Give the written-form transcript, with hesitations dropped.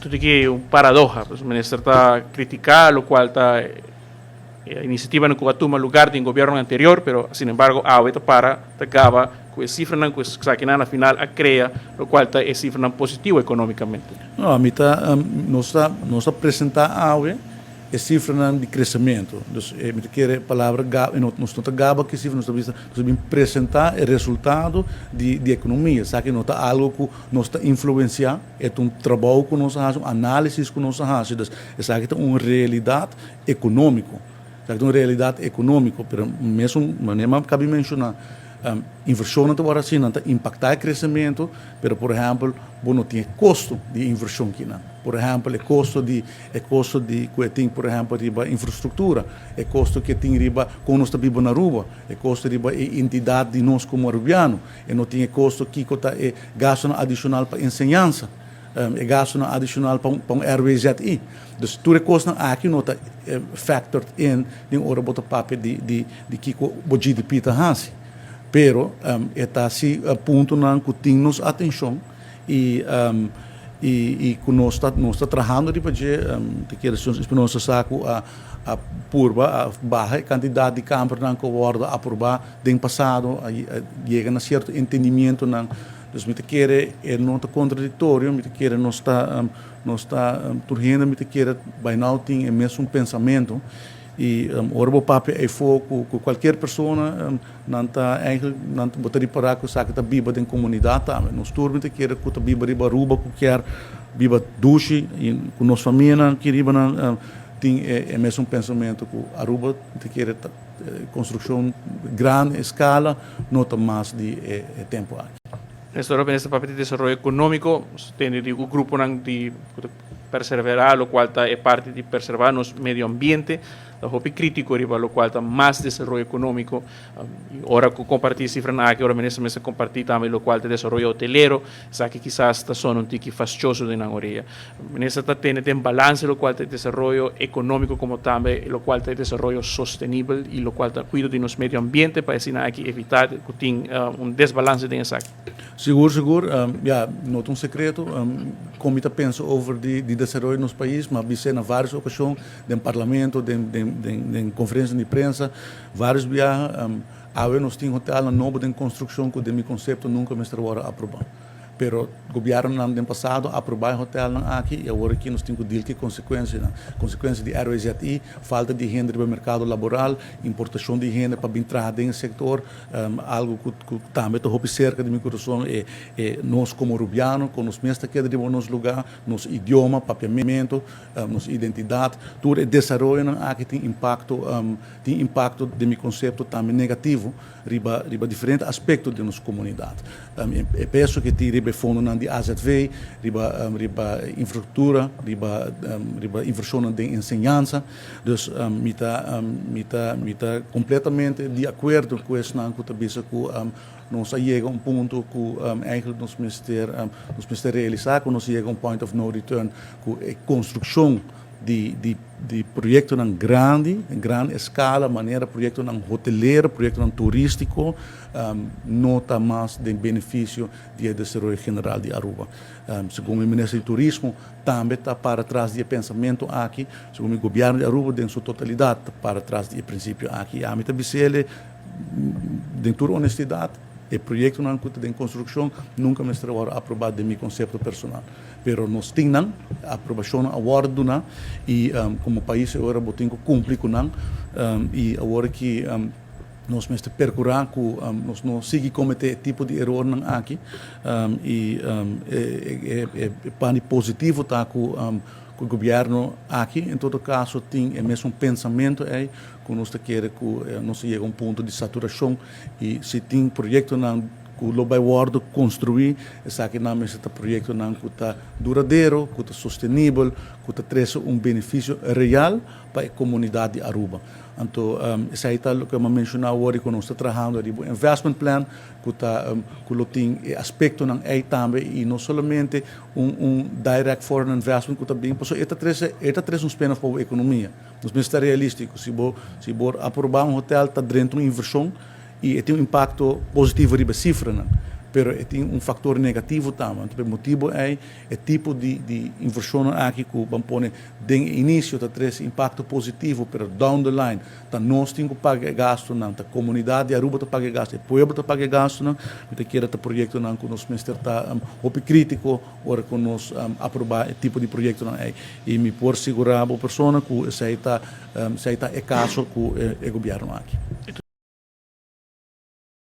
Anto ki un paradoha, pues minister ta critica lo cual ta iniciativa cu a tuma lugar den gobierno anterior, pero sin embargo awe ta para ta gaba cu e cifranan cu esakinan na final a crea, lo cual ta e cifranan positivo economicamente. No, mi ta, nos ta presenta awe e cifranan di crecemento. Dus mi ta kere palabra gaba, nos no ta gaba cu cifra, nos ta bin presenta e resultado di economia. Sabe, no ta algo cu nos ta influencia, e un trabou cu nos ta haci, un analisis cu nos ta haci. Dus esaki ta un realidad economico. Esaki ta un realidad economico, pero mesmo manera caba di menciona, inversion ta asina, ta impacta e crecemento, pero por ehempel, bo no tin costo di inversion aki no. Por ehempel, e costo di cu tin, por ehempel, riba infrastructura, e costo cu tin riba con nos ta biba na Aruba, e costo riba e identidad di nos como arubiano, e no tin costo cu ta e gasto adicional pa enseñansa, e gasto adicional pa un RWZI. Dus tur e costo aki no ta factored in den ora bo ta papia di kico bo GDP ta hasi. Pero e ta si puntonan cu tin nos atencion y cu nos ta trahando di paje te kier nos sa cu a purba a baha e cantidad di campernan cu a wordo aproba den pasado, a yega na cierto entendimento nan. Dus mi ta kere e no ta contradictorio, mi ta kere nos ta tur hende, mi ta kere, by now tin e mesun pensamento y ora bo papia e cu cualkier persona, nan ta eigenlijk nan ta bo ta ripara cu sa ta biba den comunidad tambe. Nos tur, mi ta kere, cu ta biba riba Aruba, cu kier biba dushi y cu nos famia nan aki riba nan, tin e mesun pensamento cu Aruba ta kere construccion gran escala no ta mas di e tempo aki. Néstor, minister papia di desaroyo economico, tin di un grupo nan di persevera, lo cual ta e parti di preserva nos medio ambiente, ta hopi critico riba lo cual ta mas desaroyo economico. Ora cu comparti cifra aki, ora minister mester comparti tambe lo cual ta desaroyo hotelero, esaki kisas ta sona un tiki fastioso den nan orea. Minister ta tene den balance lo cual ta desaroyo economico como tambe lo cual ta desaroyo sostenibel y lo cual ta cuido di nos medio ambiente pa asina aki evita cu tin un desbalance den esaki. Sigur, sigur. Ja, no ta un secreto con mi ta pensa over di desaroyo di nos pais, m'a bisa na varios ocasion, den parlamento, den conferencia di prensa, varios biaha. Awe nos tin hotel nobo den construccion cu den mi concepto nunca mester wordo aproba. Pero gobierno den pasado a aproba hotel nan aki y awor aki nos tin cu deal cu consecuencia nan. Consecuencia di RWZI, falta di hende riba mercado laboral, importacion di hende pa bin traha den sector, algo cu tambe ta hopi cerca di mi curason e nos como arubiano, cu nos mes ta keda riba nos lugar, nos idioma, papiamento, nos identidad, tur e desaroyo nan aki tin impacto den mi concepto tambe negativo riba diferente aspecto di nos comunidad. E peso cu tin riba fondo nan di AZV, riba infrastructura, riba inversion di enseñansa. Dus mi ta completamente di acuerdo cu esnan cu ta bisa cu nos a yega un punto cu eigenlijk nos mester realisa cu nos a yega un point of no return cu e construccion di proyectonan grandi, den gran escala, manera proyectonan hotelero, proyectonan turistico, no ta mas den beneficio di desaroyo general di Aruba. Segun e minister di Turismo, tambe ta para tras di e pensamento aki, segun e gobierno di Aruba, den su totalidad, ta para tras di e principio aki. Ami ta bisele, den tur honestidad, e proyectonan cu ta den construccion nunca mester wordo aproba den mi concepto personal. Pero nos tin nan, aprobacion a wordo duna y como pais awor bo tin cu cumpli cu nan y awor cu nos mester percura cu nos no sigui comete tipo di error nan aki y e parti positivo ta cu gobierno aki en todo caso tin e mesun pensamento ey cu nos ta kere cu nos yega un punto di saturacion y si tin proyectonan cu lo bay wordo construi, esaki nan mester ta proyectonan cu ta duradero, cu ta sostenibel, cu ta trece un beneficio real pa e comunidad di Aruba. Anto, esey ta loke mi a menciona awor cu nos ta trahando riba investment plan, cu lo tin e aspectonan ey tambe y no solamente un direct foreign investment cu ta bin, pasobra e ta trece un spin-off pa e economia. Nos mester ta realistico. Si bo aproba un hotel, ta drenta un inversion y tin un impacto positivo riba cifranan. Pero e tin un factor negativo tambe. Anto, pa motibo ey, e tipo di inversion aki cu ban pone den inicio ta trece impacto positivo, pero down the line, ta nos tin cu paga gasto nan, ta comunidad di Aruba ta paga gasto, e pueblo ta paga gasto nan, mi ta kere ta proyecto nan cu nos mester ta hopi critico ora cu nos aproba e tipo di proyecto nan ey. Y mi por sigura bo persona cu esey ta e caso cu e gobierno aki.